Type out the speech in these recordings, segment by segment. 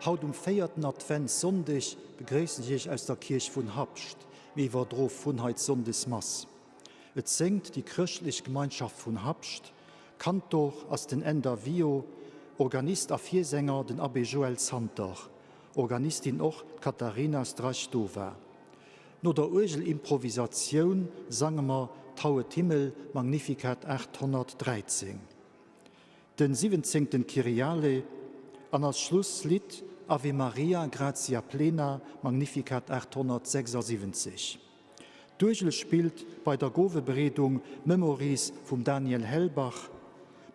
Haut um véierten Adventssonndeg begréissen ech Iech aus der Kierch vun Habscht. Mir iwwerdroe vun hei d'Sonndesmass. Et séngt déi chrëschtlech Gemeinschaft vun Habscht. Kantor ass den Änder Wio, Organist a Virsänger den Abbé Joël Santer, Organistin och d'Katarina Strachdova. No der Uergelimprovisatioun sange mer Tauet Himmel, Magnificat 813. Den siwwenzéngten Kyriale an als Schlusslidd Ave Maria, gratia plena, Magnificat 876. D'Uergel spillt bei der Gowebereedung Memories vum Daniel Hellbach,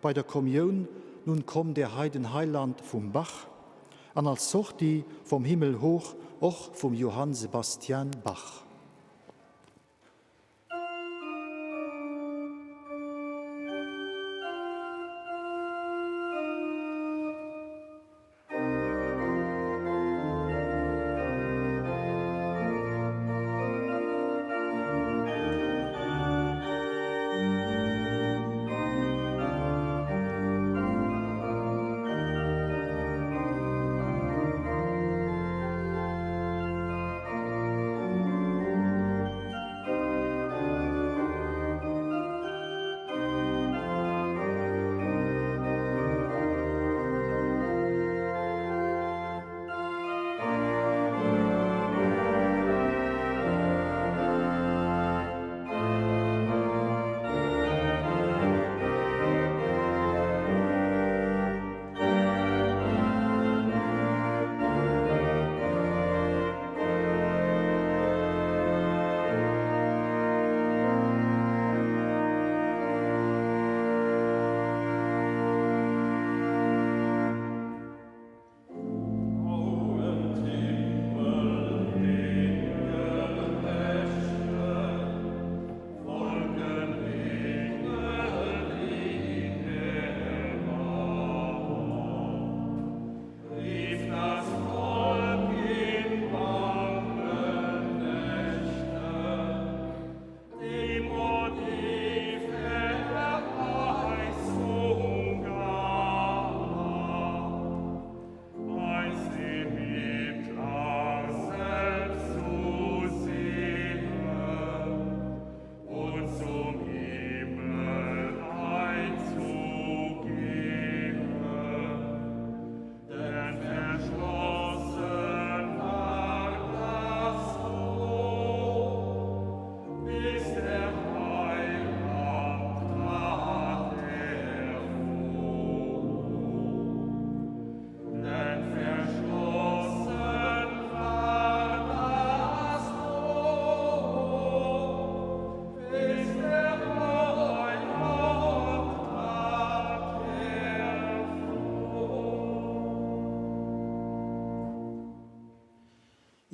bei der Kommioun Nun komm der Heiden Heiland vum Bach an als Sortie Vom Himmel hoch och vum Johann Sebastian Bach.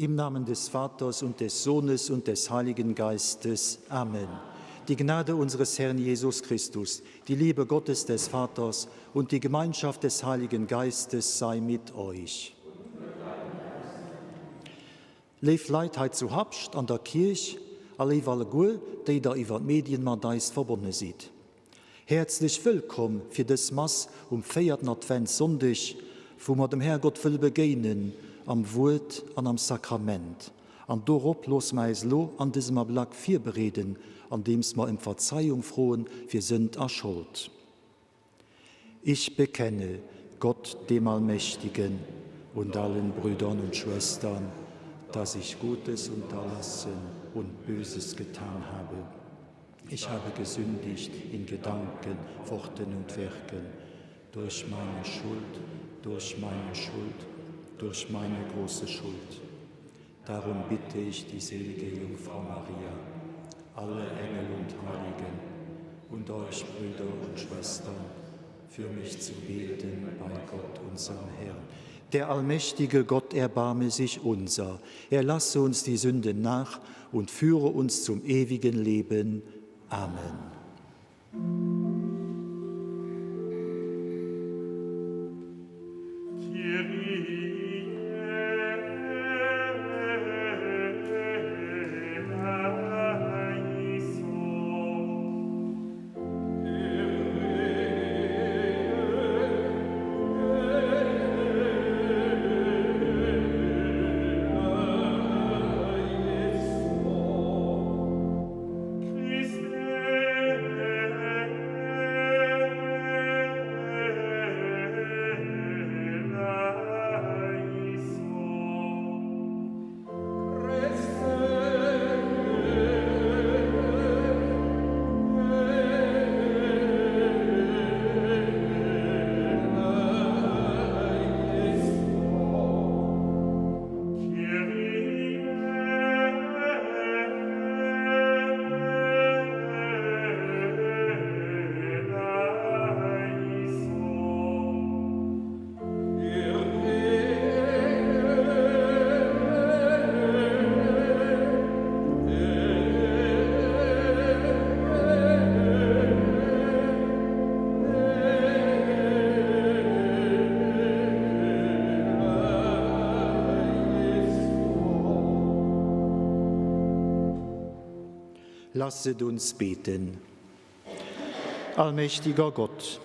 Im Namen des Vaters und des Sohnes und des Heiligen Geistes. Amen. Die Gnade unseres Herrn Jesus Christus, die Liebe Gottes des Vaters und die Gemeinschaft des Heiligen Geistes sei mit euch. Léif Leit hei zu Habscht an der Kierch a léif alleguer, déi der iwwer d'Medien mat eis verbonne sidd. Häerzlech wëllkomm fir dës Mass um véierten Adventssonndeg, wou mer dem Härgott wëlle begéinen am Wuert an am Sakrament. An dorop loosse mer äis elo an dësem Ablack virbereeden, andeems mer ëm Verzeiung froen fir Sënd a Schold. Ich bekenne Gott dem Allmächtigen und allen Brüdern und Schwestern, dass ich Gutes unterlassen und Böses getan habe. Ich habe gesündigt in Gedanken, Worten und Werken, durch meine Schuld, durch meine Schuld, durch meine große Schuld. Darum bitte ich die selige Jungfrau Maria, alle Engel und Heiligen und euch Brüder und Schwestern, für mich zu beten bei Gott unserem Herrn. Der allmächtige Gott erbarme sich unser, er lasse uns die Sünden nach und führe uns zum ewigen Leben. Amen. Lasset uns beten. Allmächtiger Gott,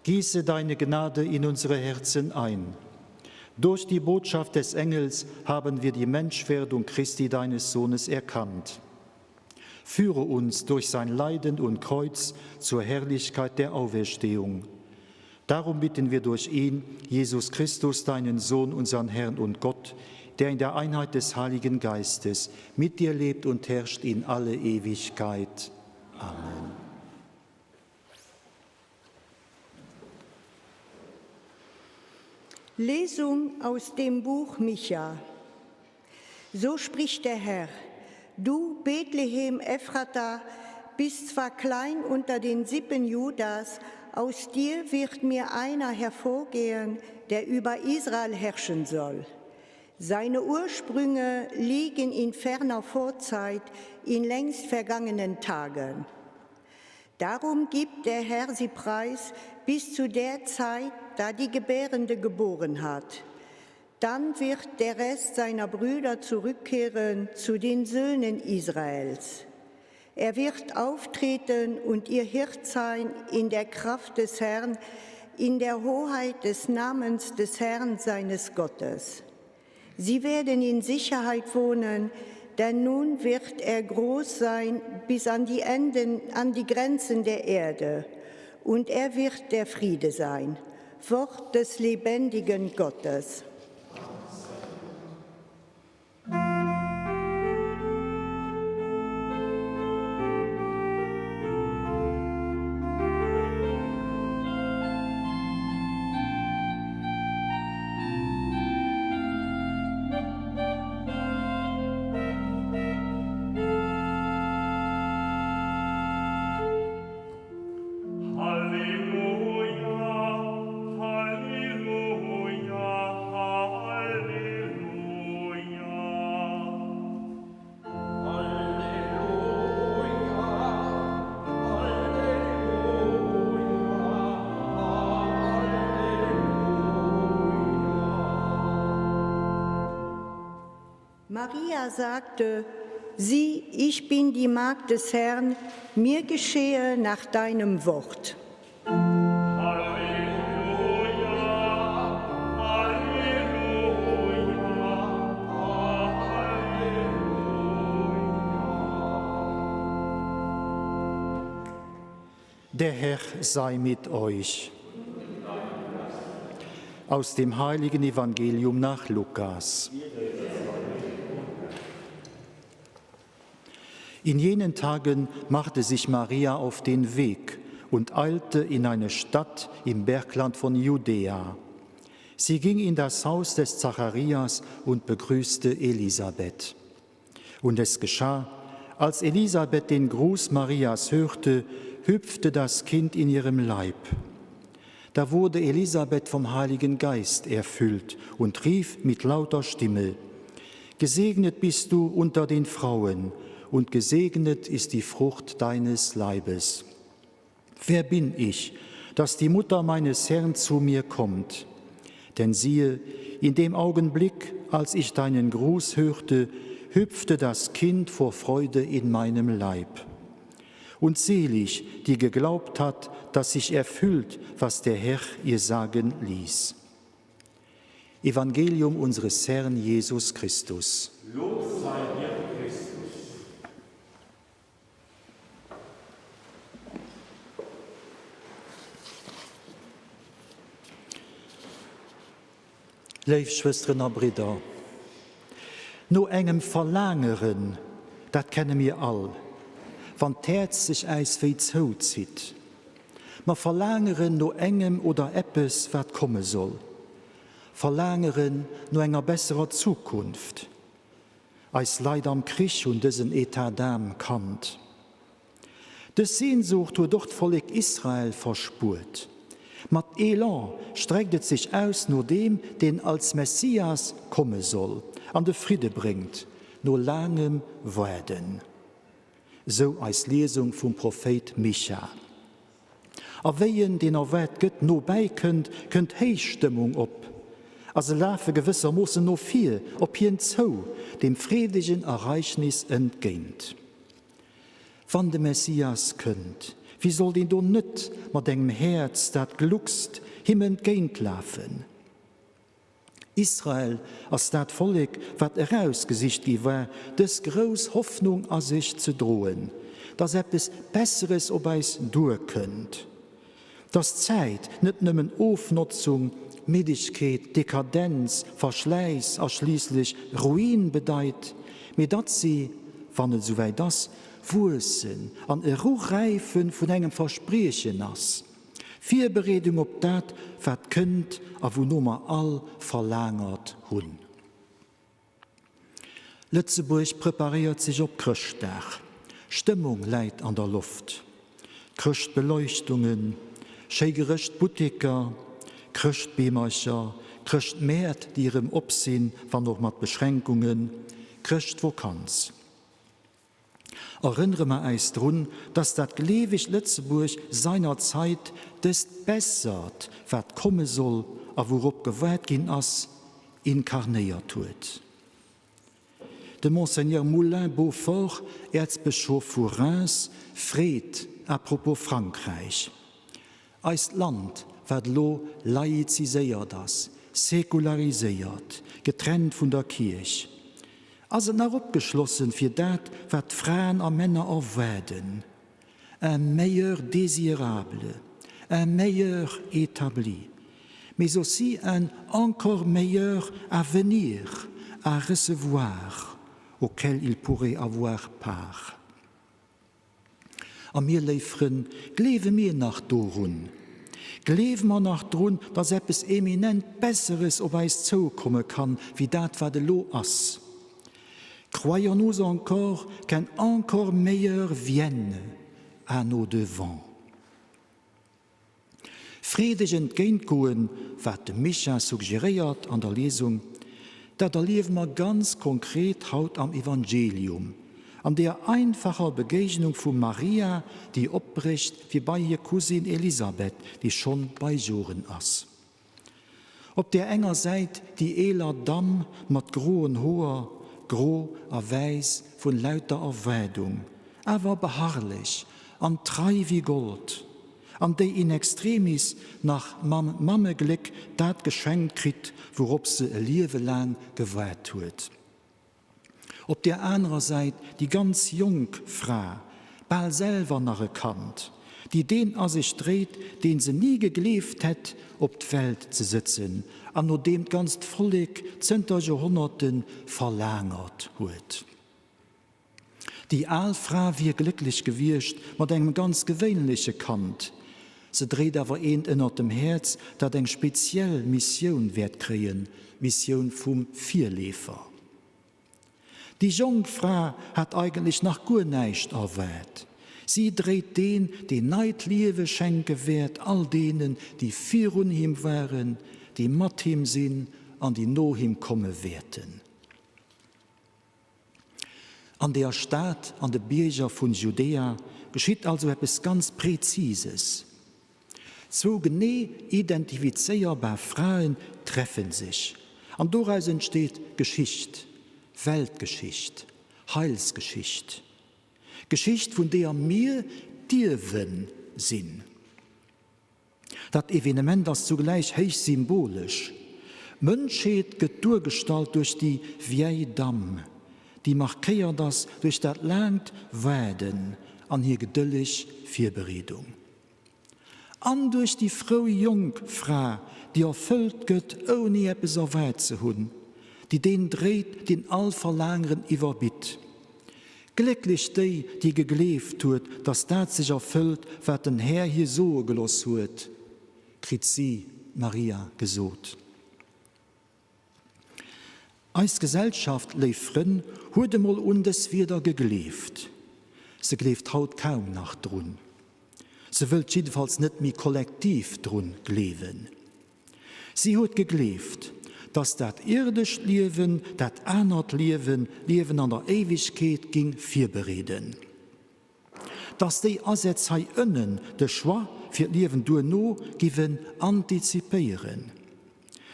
gieße deine Gnade in unsere Herzen ein. Durch die Botschaft des Engels haben wir die Menschwerdung Christi deines Sohnes erkannt. Führe uns durch sein Leiden und Kreuz zur Herrlichkeit der Auferstehung. Darum bitten wir durch ihn, Jesus Christus, deinen Sohn, unseren Herrn und Gott, der in der Einheit des Heiligen Geistes mit dir lebt und herrscht in alle Ewigkeit. Amen. Lesung aus dem Buch Micha. So spricht der Herr: Du, Bethlehem Ephrata, bist zwar klein unter den Sippen Judas, aus dir wird mir einer hervorgehen, der über Israel herrschen soll. Seine Ursprünge liegen in ferner Vorzeit, in längst vergangenen Tagen. Darum gibt der Herr sie preis bis zu der Zeit, da die Gebärende geboren hat. Dann wird der Rest seiner Brüder zurückkehren zu den Söhnen Israels. Er wird auftreten und ihr Hirt sein in der Kraft des Herrn, in der Hoheit des Namens des Herrn seines Gottes. Sie werden in Sicherheit wohnen, denn nun wird er groß sein bis an die Enden, an die Grenzen der Erde, und er wird der Friede sein. Wort des lebendigen Gottes. Maria sagte, Sieh, ich bin die Magd des Herrn, mir geschehe nach deinem Wort. Der Herr sei mit euch. Aus dem heiligen Evangelium nach Lukas. In jenen Tagen machte sich Maria auf den Weg und eilte in eine Stadt im Bergland von Judäa. Sie ging in das Haus des Zacharias und begrüßte Elisabeth. Und es geschah, als Elisabeth den Gruß Marias hörte, hüpfte das Kind in ihrem Leib. Da wurde Elisabeth vom Heiligen Geist erfüllt und rief mit lauter Stimme: Gesegnet bist du unter den Frauen, und gesegnet ist die Frucht deines Leibes. Wer bin ich, dass die Mutter meines Herrn zu mir kommt? Denn siehe, in dem Augenblick, als ich deinen Gruß hörte, hüpfte das Kind vor Freude in meinem Leib. Und selig, die geglaubt hat, dass sich erfüllt, was der Herr ihr sagen ließ. Evangelium unseres Herrn Jesus Christus. Lob sei dir, Christus. Léif Schwësteren a Bridder, no engem Verlaangeren, dat kenne mir all, wann d'Häerz sech äis wéi zouzitt. Mer verlaangeren no engem oder eppes, wat komme soll. Verlaangeren no enger besserer Zukunft. Eis Leit am Krich hunn dësen État d'âme kannt. Dës Sehnsucht huet och d'Vollek Israel verspuert. Mat Elan streckt et sech aus no deem, deen als Messias komme soll an de Fridde bréngt, no laangem Waarden. Sou eis Liesung vum Prophéit Micha. A wéi en, deen erwaart gëtt, no bäi kënnt, kënnt héich Stëmmung op, a se lafe gewëssermoossen no vir op hien zou, dem freedegen Ereignis entgéint. Wann de Messias kënnt, wéi sollt een do net mat engem Häerz, dat gluckst, him entgéintlafen? Israel ass dat Vollek, wat erausgesicht gi war, dës grouss Hoffnung a sech ze droen, dass eppes Besseres op eis duerkënnt, dass d'Zäit net nëmmen Ofnotzung, Middegkeet, Dekadenz, Verschläiss a schliisslech Ruin bedeit, mee datt si, wann et esouwäit ass, Wuessen an Eruräife vun engem Verspriechen ass. Virbereedung op dat, wat kënnt a wouno mer all verlaangert hunn. Lëtzebuerg preparéiert sech op Chrëschtdag. Stëmmung läit an der Loft. Chrëschtbeleuchtungen, schéi gerëscht Butteker, Chrëschtbeemercher, Chrëschtmäert, déi erëm op sinn, wann och mat Beschränkungen, Chrëschtvokanz. Erënnere mer äis drun, dass dat gleewegt Lëtzebuerg seinerzeit dëst Bessert, wat komme soll a wourop gewaart ginn ass, inkarnéiert huet. De Monseigneur Moulin-Beaufort, Äerzbëschof vu Reims, freet à propos Frankräich, Eist Land, wat elo laiziséiert ass, säkulariséiert, getrennt vun der Kierch, ass et nach opgeschlossen fir dat, wat d'Fraen a Männer erwaarden, un meilleur désirable, un meilleur établi, mais aussi un encore meilleur à venir, à recevoir, auquel ils pourraient avoir part. A mir, léif Frënn, gleewe mir nach dorun? Gleewe mer nach drun, dass eppes eminent Besseres op eis zoukomme kann, wéi dat, wat elo ass? Croyons-nous encore qu'un encore meilleur vienne à nos devants? Freedeg entgéintgoen, wat de Micha suggeréiert an der Liesung, dat erliewe mer ganz konkret haut am Evangelium, an deeër einfacher Begéignung vum Maria, déi opbrécht fir bei hir Cousine Elisabeth, déi schonn bei Joren ass. Op där enger Säit déi eeler Damm mat groen Hoer, gro a wäiss vun lauter Erwaardung, awer beharrlech an trei wéi Gold, an déi in extremis nach mam Mammegléck dat geschenkt kritt, wourop se e Liewe laang gewaart huet. Op där anerer Säit déi ganz jonk Fra, bal selwer nach e Kand, déi deen a sech dréit, deen se ni gegleeft hätt op d'Welt ze sëtzen an no deem d'ganzt Vollek zënter Joerhonnerte verlaangert huet. Déi al Fra wier glécklech gewiescht mat engem ganz gewéinleche Kand. Se dréit awer eent ënnert dem Häerz, dat eng speziell Missioun wäert kréien, d'Missioun vum Virleefer. Déi jonk Fra hat eigentlech nach guer näischt erwaart. Si dréit deen, deen neit Liewe schenke wäert, all deenen, déi virun him waren, déi mat him sinn an déi no him komme wäerten. An deer Stad, an de Bierger vun Judäa, geschitt also eppes ganz Präzises. Zwou genee identifizéierbar Fraen treffe sech, an doraus entsteet Geschicht, Weltgeschicht, Heilsgeschicht. Geschicht, vun deeër mir d'Ierwe sinn. Dat Evenement ass zugläich héich symbolesch. D'Mënschheet gëtt duergestallt duerch déi vieille dame, déi markéiert ass duerch dat laangt Waarden an hir gedëlleg Virbereedung, an duerch déi frou jonk Fra, déi erfëllt gëtt ouni eppes erwaart ze hunn, déi deen dréit, deen all Verlaangeren iwwerbitt. Glécklech déi, déi gegleeft huet, datt dat sech erfëllt, wat den Här hir soe geloss huet, kritt si, d'Maria, gesot. Eis Gesellschaft, léif Frënn, huet emol un dës Wierder gegleeft. Se gleeft haut kaum nach drun. Se wëllt jiddefalls net méi kollektiv drun gleewen. Si huet gegleeft, dass dat ierdescht Liewen dat anert Liewen, d'Liewen an der Éiwegkeet, ging virbereeden. Dass déi Asätz hei ënnen de Choix fir d'Liewen duerno giwen antizipéieren.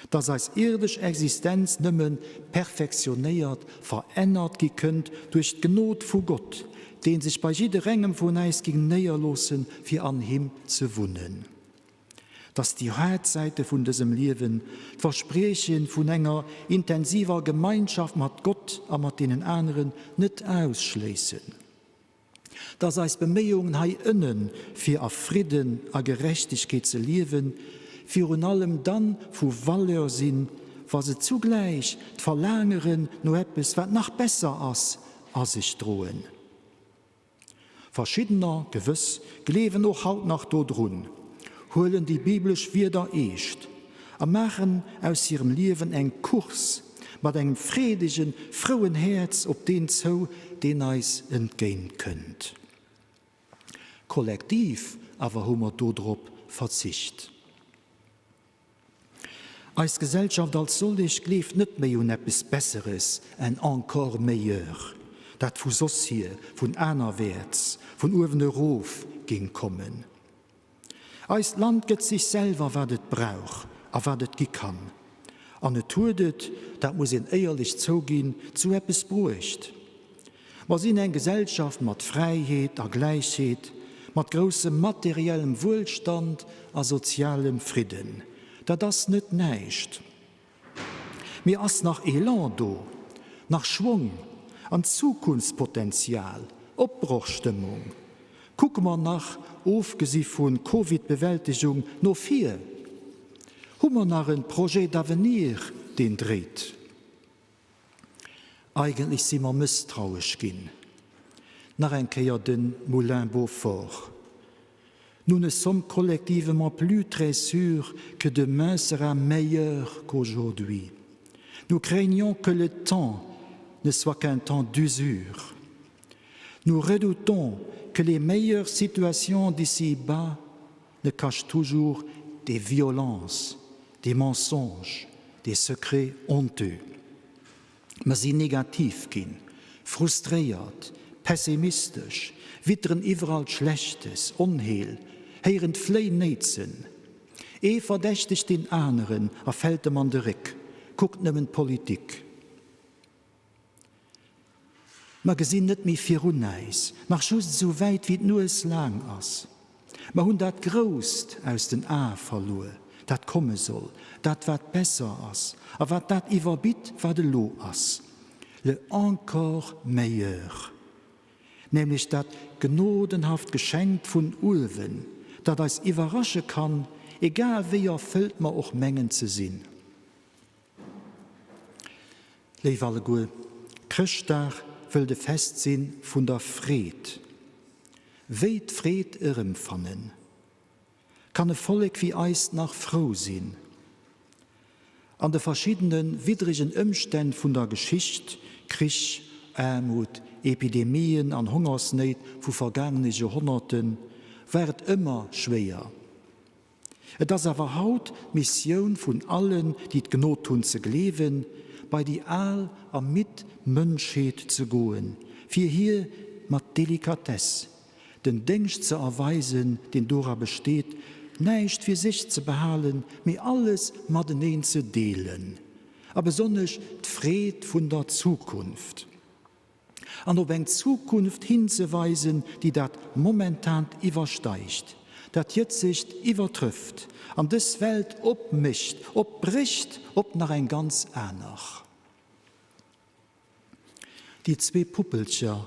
Dass eis ierdesch Existenz nëmme perfektionéiert, verännert gi kënnt duerch d'Gnod vu Gott, deen sech bei jidderengem vun äis ging néierloossen, fir an him ze wunnen. Dass déi haart Säite vun dësem Liewen, d'Versprieche vun enger intensiver Gemeinschaft mat Gott a mat deenen aneren net ausschléissen. Dass eis Beméiungen hei ënnen, fir a Fridden a Gerechtegkeet ze liewen, virun allem dann vu Valeur sinn, wa se zugläich d'Verlaangeren no eppes, wat nach besser ass, a sech droen. Verschiddener, gewëss, gleewen och haut nach dodrun, huelen déi biblesch Wierder eescht a maachen aus hirem Liewen eng Course mat engem freedegen, frouen Häerz op deen zou, deen eis entgéint kënnt. Kollektiv awer hu mer dodrop verzicht. Eis Gesellschaft als solch gleeft net méi un eppes Besseres, un encore meilleur, dat vu soss hier, vun anerwäerts, vun uewen erof géing kommen. Eist Land gëtt sech selwer wat et brauch a wat et gi kann. An et huet et, dat muss een éierlech zouginn, zu eppes bruecht. Mer sinn eng Gesellschaft mat Fräiheet a Gläichheet, mat groussem materiellem Wuelstand a sozialem Fridden. Dat ass net näischt. Mee ass nach Elan do, nach Schwong an Zukunftspotenzial, Opbrochstëmmung? Kucke mer nach, ofgesi vu Covid-Bewältegung, no vir? Hu mer nach en Projet d'avenir, deen dréit? Eigentlech si mer mësstrauesch ginn. Nach eng Kéier de Moulin-Beaufort, Nous ne sommes collectivement plus très sûrs que demain sera meilleur qu'aujourd'hui. Nous craignons que le temps ne soit qu'un temps d'usure. Nous redoutons que les meilleures situations d'ici-bas ne cachent toujours des violences, des mensonges, des secrets honteux. Mer sinn negativ ginn, frustréiert, pessimistesch, witteren iwwerall Schlechtes, Onheel, héieren d'Fléi néitsen. Ee verdächtegt deen aneren a fält em an de Réck. Kuckt nëmmen d'Politik. Mer gesinn net méi virun äis, nach just esou wäit wéi d'Nues laang ass. Mer hunn dat Grousst aus den Ae verluer, dat komme soll, dat wat besser ass a wat dat iwwerbitt, wat elo ass, le encore meilleur, nämlech dat gnodenhaft Geschenk vun uewen, dat eis iwwerrasche kann, egal wéi erfëllt mer och mengen ze sinn. Léif alleguer, Chrëschtdag wëllt e Fest si vun der Freed. Wéi d'Freed erëmfannen? Kann e Vollek wéi eist nach frou sinn? An de verschiddene widdregen Ëmstänn vun der Geschicht, Krich, Aarmut, Epidemien an Hongersnéit vu vergaangene Joerhonnerten, war et ëmmer schwéier. Et ass awer haut d'Missioun vun allen, déi d'Gnod hunn ze gleewen, bei déi al a midd Mënschheet ze goen, fir hir mat Delikatess den Déngscht ze erweisen, deen dora besteet, näischt fir sech ze behalen, mee alles mateneen ze deelen, a besonnesch d'Freed vun der Zukunft. An op eng Zukunft hinzeweisen, déi dat Momentaant iwwersteigt, dat Jëtzegt iwwertrëfft an dës Welt opmécht, opbrécht op nach eng ganz aner. Déi zwee Puppelcher,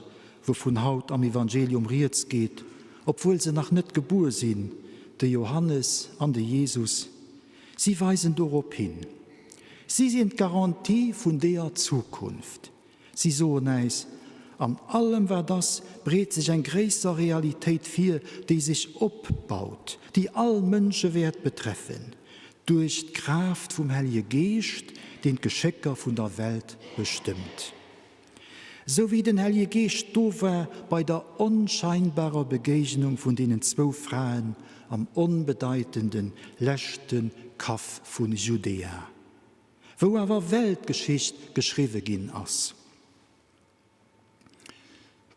wouvun haut am Evangelium rieds geet, obwuel se nach net gebuer sinn, de Johannes an de Jesus, si weisen dorop hin. Si sinn d'Garantie vun deeër Zukunft. Si soen äis, An allem wat ass, breet sech eng gréisser Realitéit vir, déi sech opbaut, déi all Mënsche wäert betreffen, duerch d'Kraaft vum Hellege Geescht, deen d'Geschécker vun der Welt bestëmmt. Sou wéi den Hellege Geescht do war bei der onscheinbarer Begéignung vun deenen zwou Fraen am onbedeitende leschte Kaff vu Judäa. Wou awer Weltgeschicht geschriwwe ginn ass.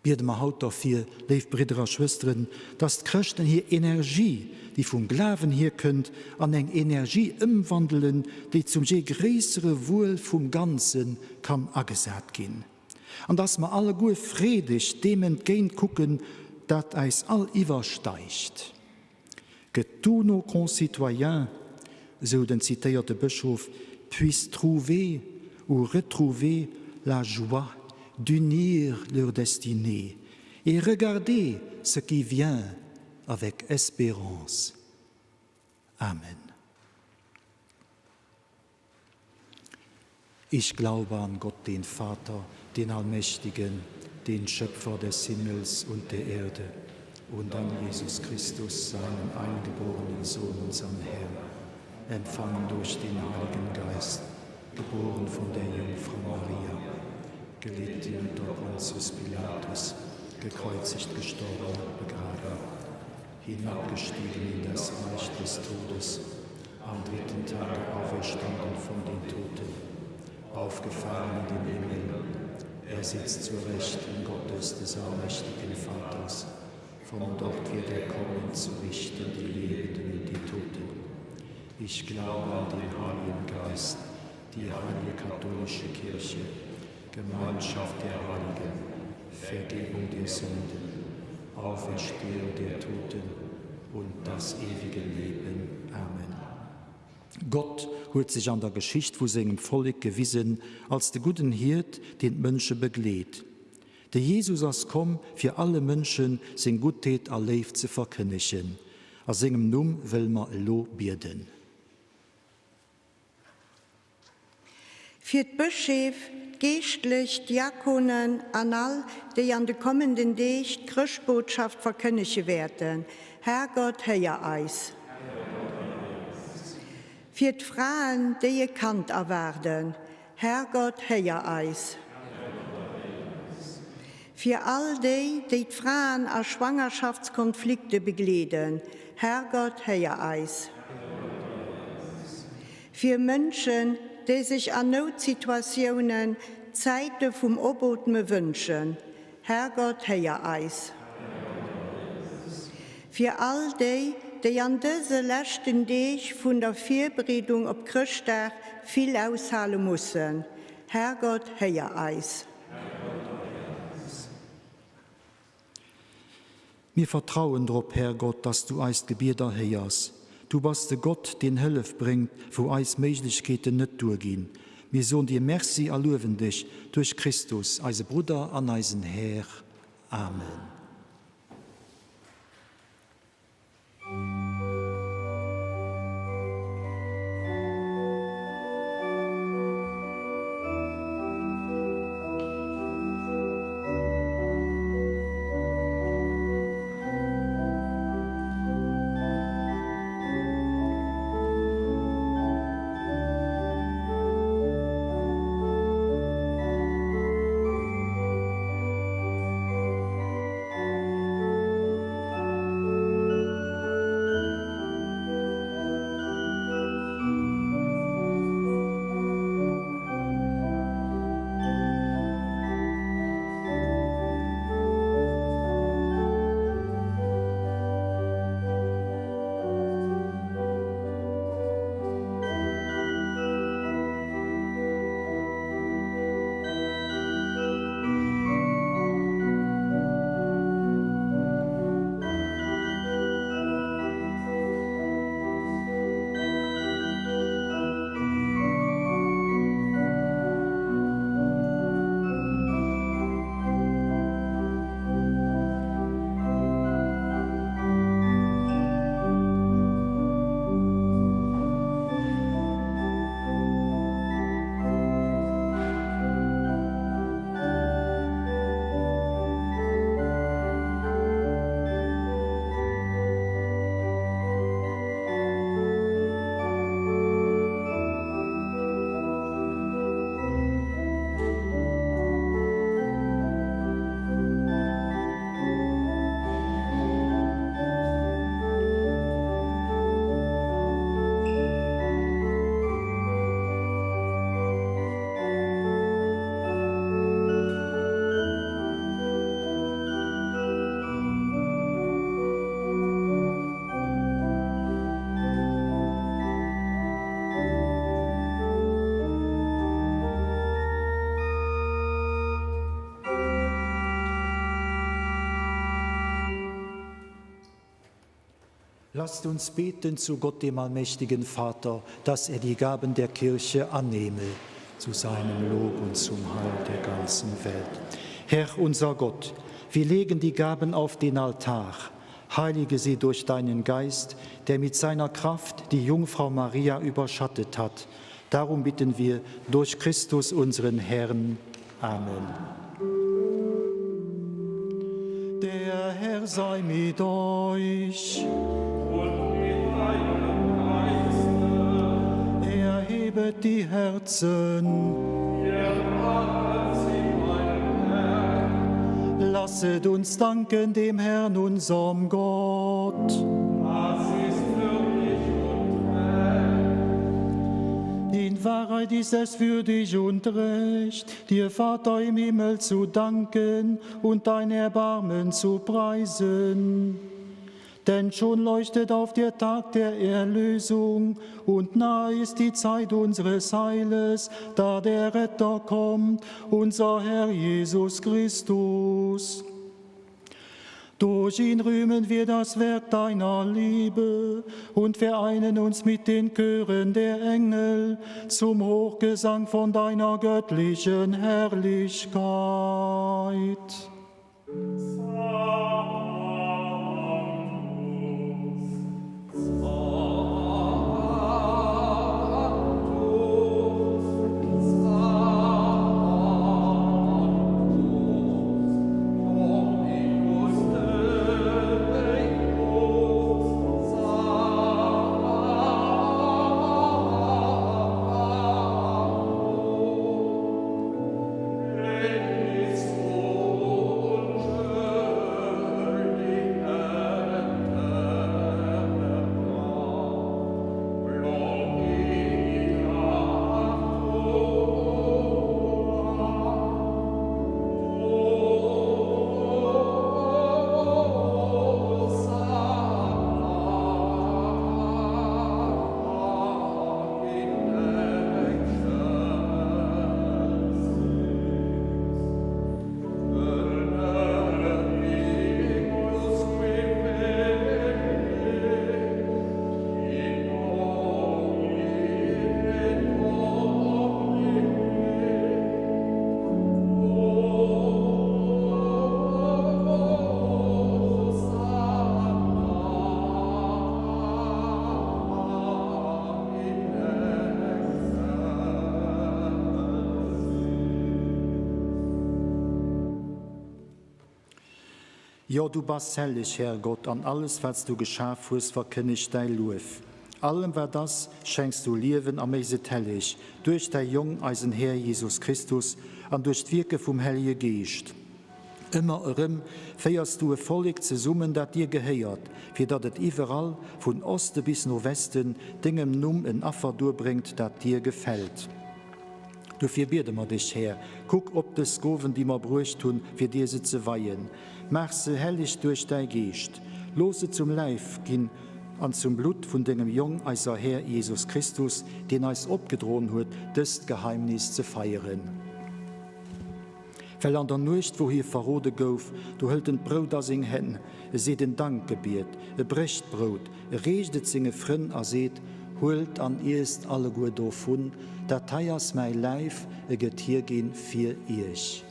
Biede mer haut derfir, léif Bridder a Schwësteren, dass d'Chrëschten hir Energie, déi vum Glawen hierkënnt, an eng Energie ëmwandelen, déi zum je gréissere Wuel vum Ganze kann agesat ginn. An dass mer alleguer freedeg deem entgéint kucken, dat äis all iwwersteigt. Que tous nos concitoyens, esou den zitéierte Bëschof, puissent trouver ou retrouver la joie d'unir leur destinée et regarder ce qui vient avec espérance. Amen. Ich glaube an Gott, den Vater, den Allmächtigen, den Schöpfer des Himmels und der Erde, und an Jesus Christus, seinen eingeborenen Sohn, unseren Herrn, empfangen durch den Heiligen Geist, geboren von der Jungfrau Maria, gelitten unter Pontius Pilatus, gekreuzigt, gestorben und begraben, hinabgestiegen in das Reich des Todes, am dritten Tage auferstanden von den Toten, aufgefahren in den Himmel. Er sitzt zur Rechten Gottes des allmächtigen Vaters. Von dort wird er kommen zu richten die Lebenden und die Toten. Ich glaube an den Heiligen Geist, die heilige katholische Kirche, Gemeinschaft der Heiligen, Vergebung der Sünden, Auferstehung der Toten und das ewige Leben. Amen. Gott huet sech an der Geschicht vu sengem Vollek gewisen als de gudden Hiert, deen d'Mënsche begleet. De Jesus ass komm, fir alle Mënsche seng Guttheet a Léift ze verkënnegen. A sengem Numm wëlle mer elo bieden. Fir d'Bëscheef, d'Geeschtlech, d'Diakonen an all, déi an de kommenden Deeg d'Chrëschtbotschaft verkënnege wäerten, Herrgott, héier eis. Fir d'Fraen, déi e Kand erwaarden, Herrgott, héier eis. Fir all déi, déi d'Fraen a Schwangerschaftskonflikte begleeden, Herrgott, héier eis. Fir Mënschen, déi sech an Noutsituatiounen Zäite vum Obootme wënschen, Herrgott, héier eis. Fir all déi, déi an dëse leschten Deeg vun der Virbereedung op Chrëschtdag vill aushale mussen, Herrgott, héier eis. Mir vertrauen drop, Här Gott, dass du eist Gebiet erhéiers. Du bass de Gott, deen Hëllef bréngt, wou eis Méiglechkeeten net duerginn. Mir soen dir Merci a luewen dech duerch Christus, eise Brudder an eisen Här. Amen. Lasst uns beten zu Gott, dem allmächtigen Vater, dass er die Gaben der Kirche annehme, zu seinem Lob und zum Heil der ganzen Welt. Herr unser Gott, wir legen die Gaben auf den Altar. Heilige sie durch deinen Geist, der mit seiner Kraft die Jungfrau Maria überschattet hat. Darum bitten wir durch Christus unseren Herrn. Amen. Der Herr sei mit euch. Und mit deinem Geiste. Erhebet die Herzen. Wir haben sie beim Herrn. Lasset uns danken dem Herrn, unserem Gott. Das ist würdig und recht. In Wahrheit ist es würdig und recht, dir Vater im Himmel zu danken und dein Erbarmen zu preisen. Denn schon leuchtet auf der Tag der Erlösung und nahe ist die Zeit unseres Heiles, da der Retter kommt, unser Herr Jesus Christus. Durch ihn rühmen wir das Werk deiner Liebe und vereinen uns mit den Chören der Engel zum Hochgesang von deiner göttlichen Herrlichkeit. Jo, du bass helleg, Här Gott, an alles, wat s du geschaf hues, verkënnegt däi Luef. Allem, wat ass, schenks du Liewen a méchs et helleg, duerch däi Jong, eisen Här Jesus Christus, an duerch d'Wierke vum Hellege Geescht. Ëmmer erëm féiers du e Vollek zesummen, dat dir gehéiert, fir datt et iwwerall, vun Oste bis no Westen, dengem Numm en Affer duerbréngt, dat dir gefält. Dofir biede mer dech, Här, kuck op dës Gowen, déi mer bruecht hunn, fir dir se ze weien. Maach se helleg duerch däi Geescht. Looss se zum Läif ginn an zum Blutt vun dengem Jong, eiser Här Jesus Christus, deen eis opgedroen huet, dëst Geheimnis ze feieren. Well an der Nuecht, wou hie verrode gouf, do hëlt en d'Brout a seng Hänn, e seet en Dankgebiet, e brécht d'Brout, e reecht et senge Frënn a seet, Huelt an iesst alleguer dovun, dat hei ass mäi Läif, e gëtt hierginn fir iech.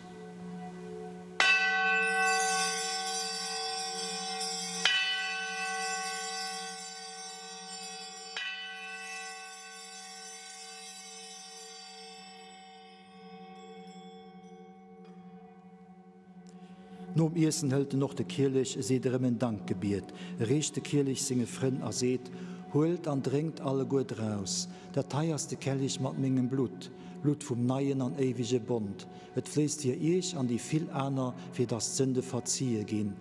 Nom Iessen hëlt en och de Kielech, e seet erëm en Dankgebiet, e reecht de Kielech senge Frënn a seet, Huelt an drénkt alleguer draus, dat hei ass de Kellich mat mengem Blutt, Blutt vum neien an éiwege Bond. Et fléisst fir iech an déi vill aner, fir datt d'Sënde verzie ginn.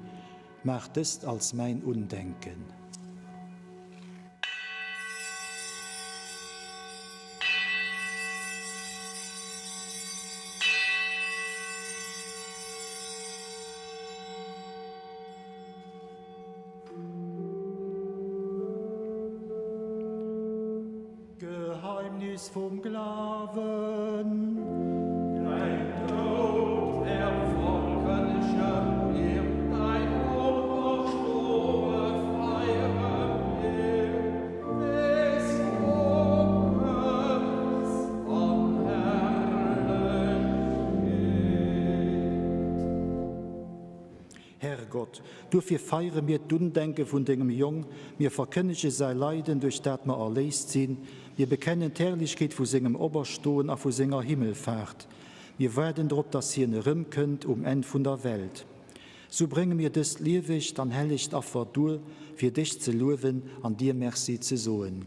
Maacht dëst als mäin Undenken. Geheimnis vum Glawen. Dein Doud erfolgreiche wir, dein Auferstohe feiern wir. Herrgott, duerfir feiere mir d'Undenke vun dengem Jong, mir verkënnege säi Leiden, duerch dat mer erléist sinn, mir bekennen d'Herrlechkeet vu sengem Operstoen a vu senger Himmelfaart. Mir waarden drop, dass hien erëmkënnt um Enn vun der Welt. Sou brénge mir dëst liewegt an hellegt Affer duer, fir dech ze luewen an dir Merci ze soen.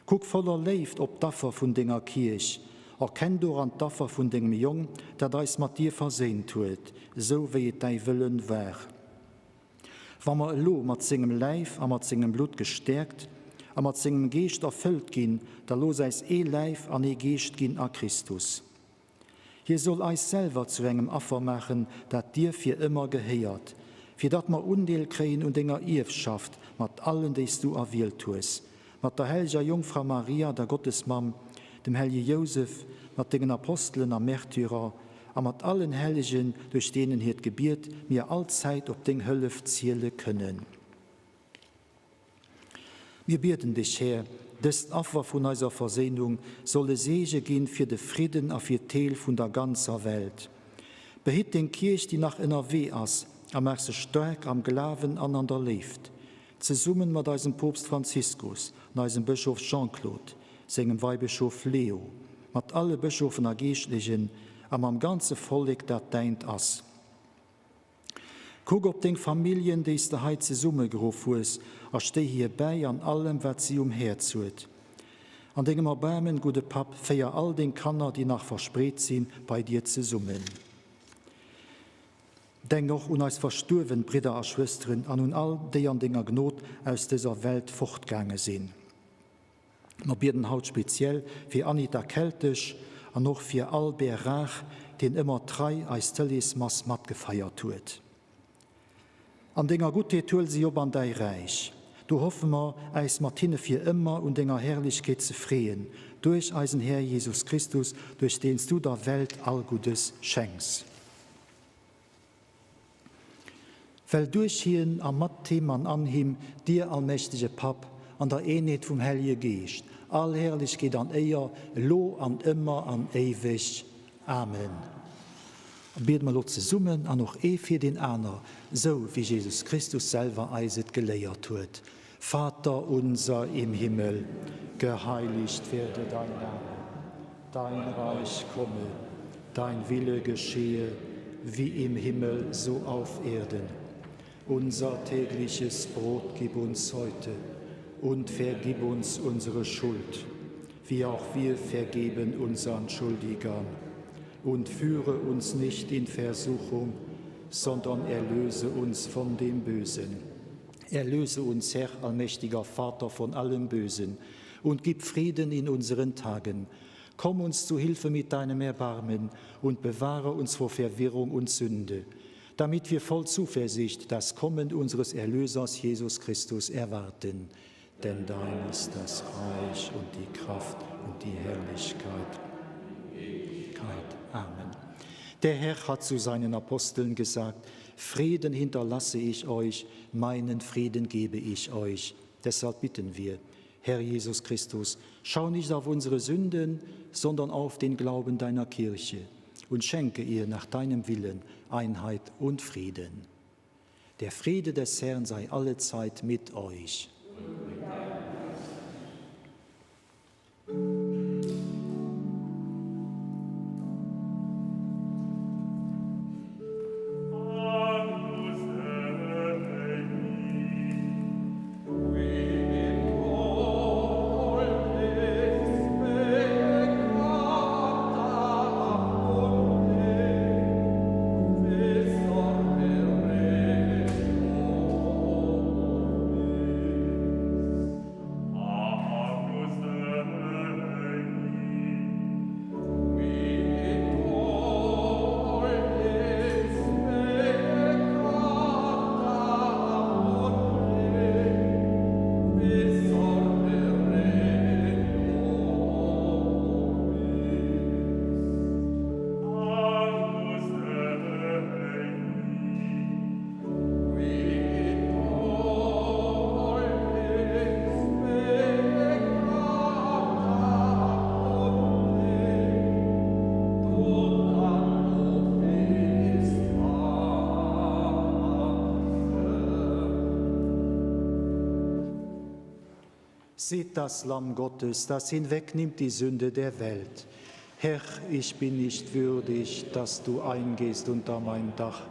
Kuck voller Léift op d'Affer vun denger Kierch, erkenn doran d'Affer vun dengem Jong, dat eis mat dir verséint huet, esou wéi et däi Wëllen war. Wa mer elo mat sengem Läif a mat sengem Blutt gestäerkt a mat sengem Geescht erfëllt ginn, da looss äis ee Läif an ee Geescht ginn a Christus. Hie soll eis selwer zu engem Affer maachen, dat dir fir ëmmer gehéiert, fir datt mer Undeel kréien un denger Ierfschaft mat allen, déi s du erwielt hues, mat der helleger Jongfra Maria, der Gottesmamm, dem hellege Jousef, mat dengen Apostelen a Märtyrer a mat allen Hellegen, duerch deenen hiert Gebiet mir allzäit op deng Hëllef ziele kënnen. Mir bieden dech, Här, dëst Affer vun eiser Verséinung soll e Seege ginn fir de Fridden a fir d'Heel vun der ganzer Welt. Behitt deng Kierch, déi nach ënnerwee ass, a maach se staark am Glawen an an der Léift, zesummen mat eisem Poopst Franziskus an eisem Bëschof Jean-Claude, sengem Weibëschof Leo, mat alle Bëschofen a Geeschtlechen a mam ganze Vollek, dat däint ass. Kuck op deng Familljen, déi s de hei zesummegeruff hues, a stéi hir bäi an allem, wat si um Häerz huet. An dengem Erbaarmen, gudde Papp, féier all deng Kanner, déi nach verspreet sinn, bei dir zesummen. Denk och un eis verstuerwen Bridder a Schwësteren an un all, déi an denger Gnod aus dëser Welt fortgaange sinn. Mer bieden haut speziell fir Anita Keltesch an och fir Albert Raach, deen ëmmer trei eis Tëleesmass matgefeiert huet. An denger Guttheet huel si op an däi Räich. Do hoffe mer, äis mat hinne fir ëmmer un denger Herrlechkeet ze freeën, duerch eisen Här Jesus Christus, duerch deen s du der Welt all Guddes schenks. Well duerch hien a mat him an an him, dir allmächtege Papp, an der Eenheet vum Hellege Geescht, all Herrlechkeet an Éier, elo an ëmmer an éiweg. Amen. A biede mer elo zesummen an och ee fir deen aner, sou wéi Jesus Christus selwer eis et geléiert huet, Vater unser im Himmel, geheiligt werde dein Name, dein Reich komme, dein Wille geschehe, wie im Himmel so auf Erden. Unser tägliches Brot gib uns heute und vergib uns unsere Schuld, wie auch wir vergeben unseren Schuldigern. Und führe uns nicht in Versuchung, sondern erlöse uns von dem Bösen. Erlöse uns, Herr, allmächtiger Vater, von allem Bösen und gib Frieden in unseren Tagen. Komm uns zu Hilfe mit deinem Erbarmen und bewahre uns vor Verwirrung und Sünde, damit wir voll Zuversicht das Kommen unseres Erlösers Jesus Christus erwarten. Denn dein ist das Reich und die Kraft und die Herrlichkeit. Amen. Der Herr hat zu seinen Aposteln gesagt: Frieden hinterlasse ich euch, meinen Frieden gebe ich euch. Deshalb bitten wir, Herr Jesus Christus, schau nicht auf unsere Sünden, sondern auf den Glauben deiner Kirche und schenke ihr nach deinem Willen Einheit und Frieden. Der Friede des Herrn sei allezeit mit euch. Seht das Lamm Gottes, das hinwegnimmt die Sünde der Welt. Herr, ich bin nicht würdig, dass du eingehst unter mein Dach,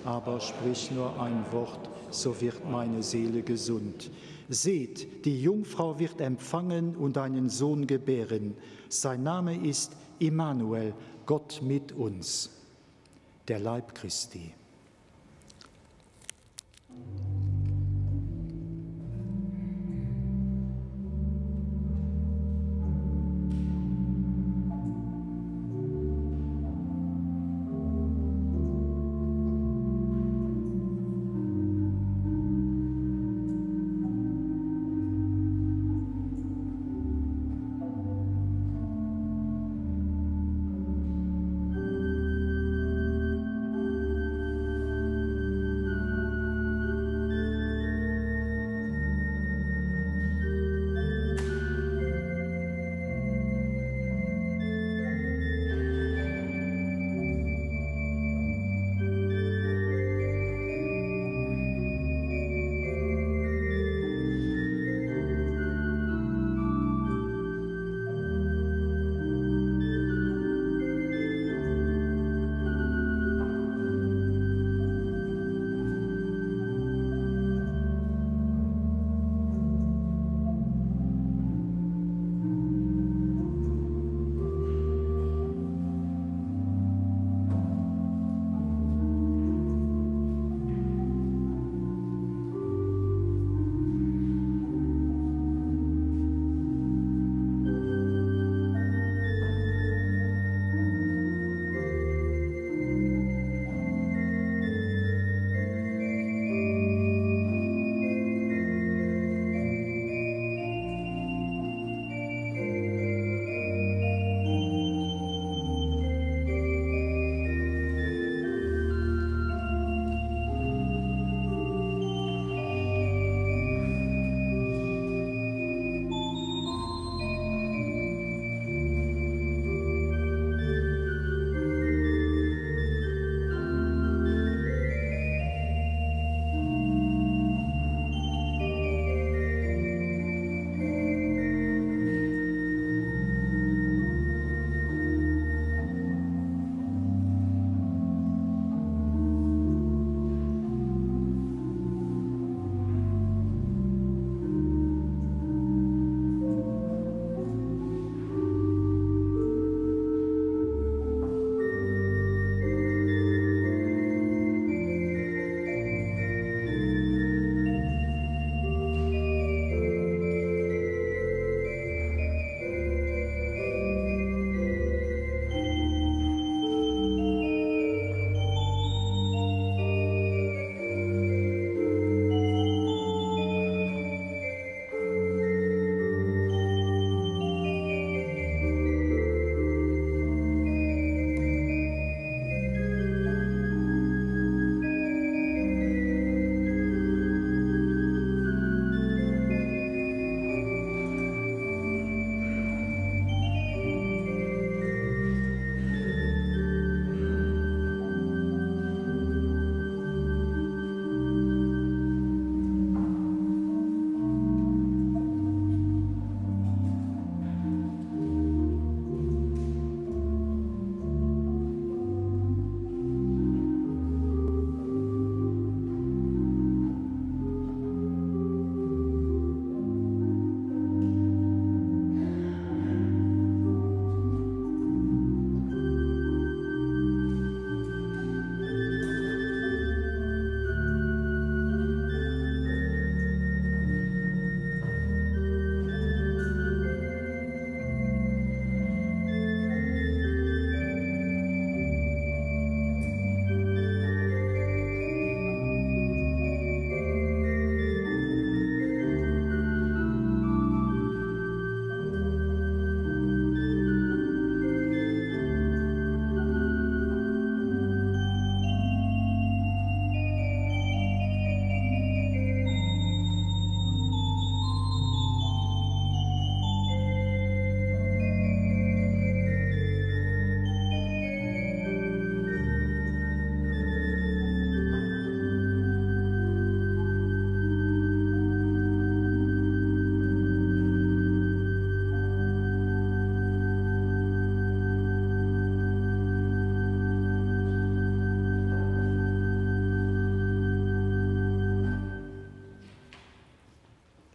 aber sprich nur ein Wort, so wird meine Seele gesund. Seht, die Jungfrau wird empfangen und einen Sohn gebären. Sein Name ist Immanuel, Gott mit uns. Der Leib Christi.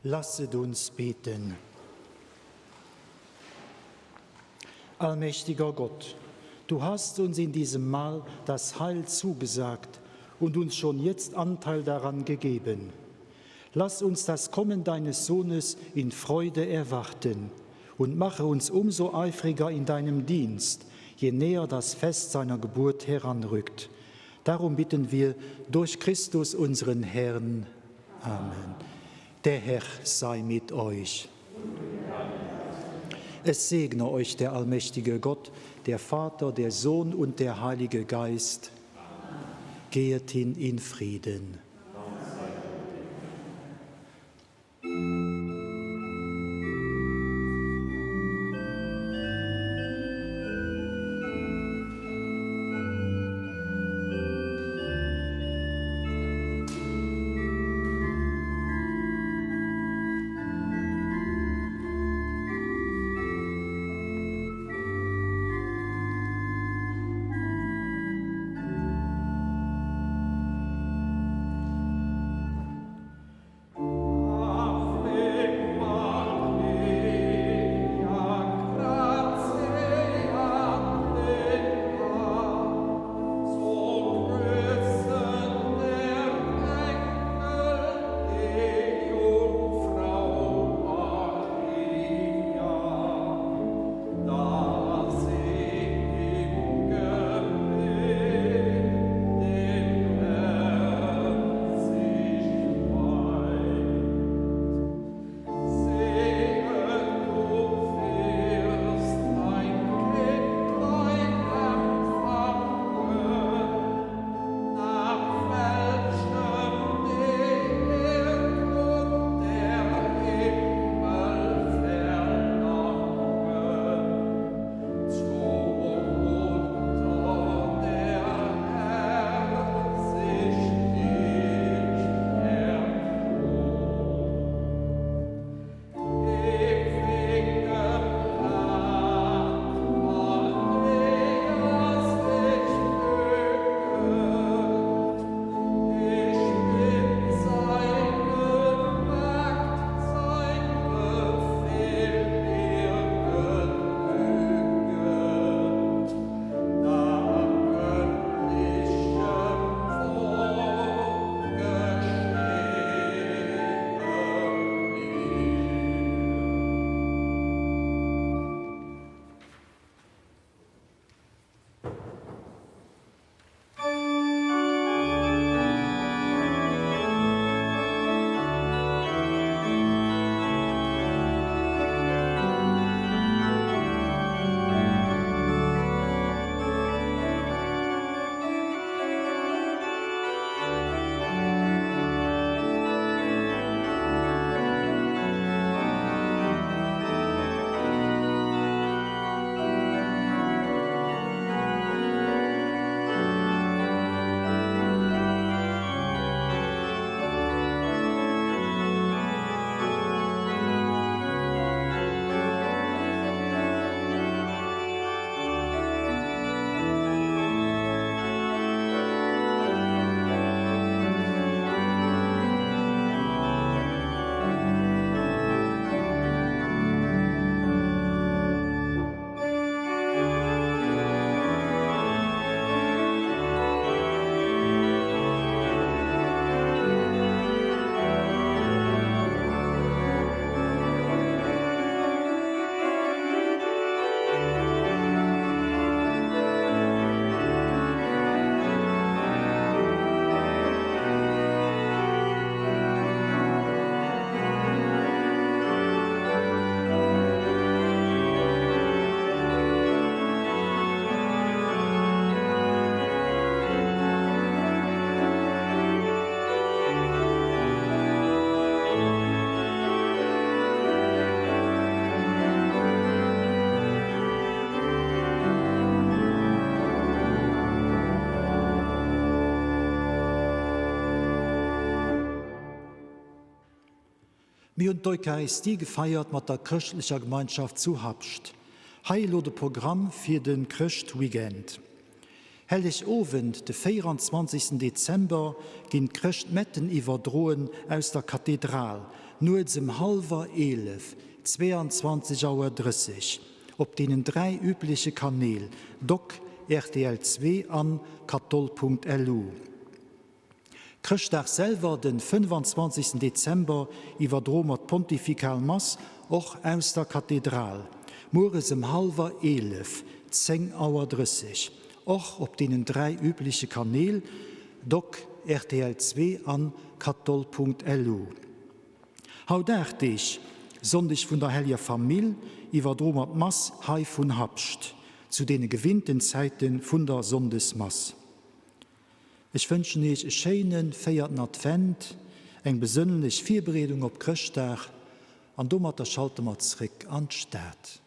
Lasset uns beten. Allmächtiger Gott, du hast uns in diesem Mahl das Heil zugesagt und uns schon jetzt Anteil daran gegeben. Lass uns das Kommen deines Sohnes in Freude erwarten und mache uns umso eifriger in deinem Dienst, je näher das Fest seiner Geburt heranrückt. Darum bitten wir durch Christus unseren Herrn. Amen. Der Herr sei mit euch. Es segne euch der allmächtige Gott, der Vater, der Sohn und der Heilige Geist. Gehet hin in Frieden. Mir hunn d'Eucharistie gefeiert mat der chrëschtlecher Gemeinschaft zu Habscht. Hei elo de Programm fir de Chrëschtweekend. Hellegowend, de 24 Dezember, ginn d'Chrëschtmetten iwwerdroen aus der Kathedral. Nuets ëm hallwer 11, 22 Auer 30, op deenen 3 übleche Kanäl, doc, rtl 2 an katol.lu. Chrëschtdag selwer, den 25. Dezember, iwwerdroe mer d'Pontifikal Mass och aus der Kathedral, mueres ëm hallwer 11, 10 Auer 30, och op deenen 3 übleche Kanäl, doc, rtl 2 an katol.lu. Haut 8 Deeg, Sonndeg vun der Helleger Famill, iwwerdroe mer d'Mass hei vun Habscht, zu deene gewinnten Zäite vun der Sonndesmass. Ech wënschen Iech e schéine véierten Advent, eng besënnlech Virbereedung op Chrëschtdag an domatter schalte mer zréck an d'Stad.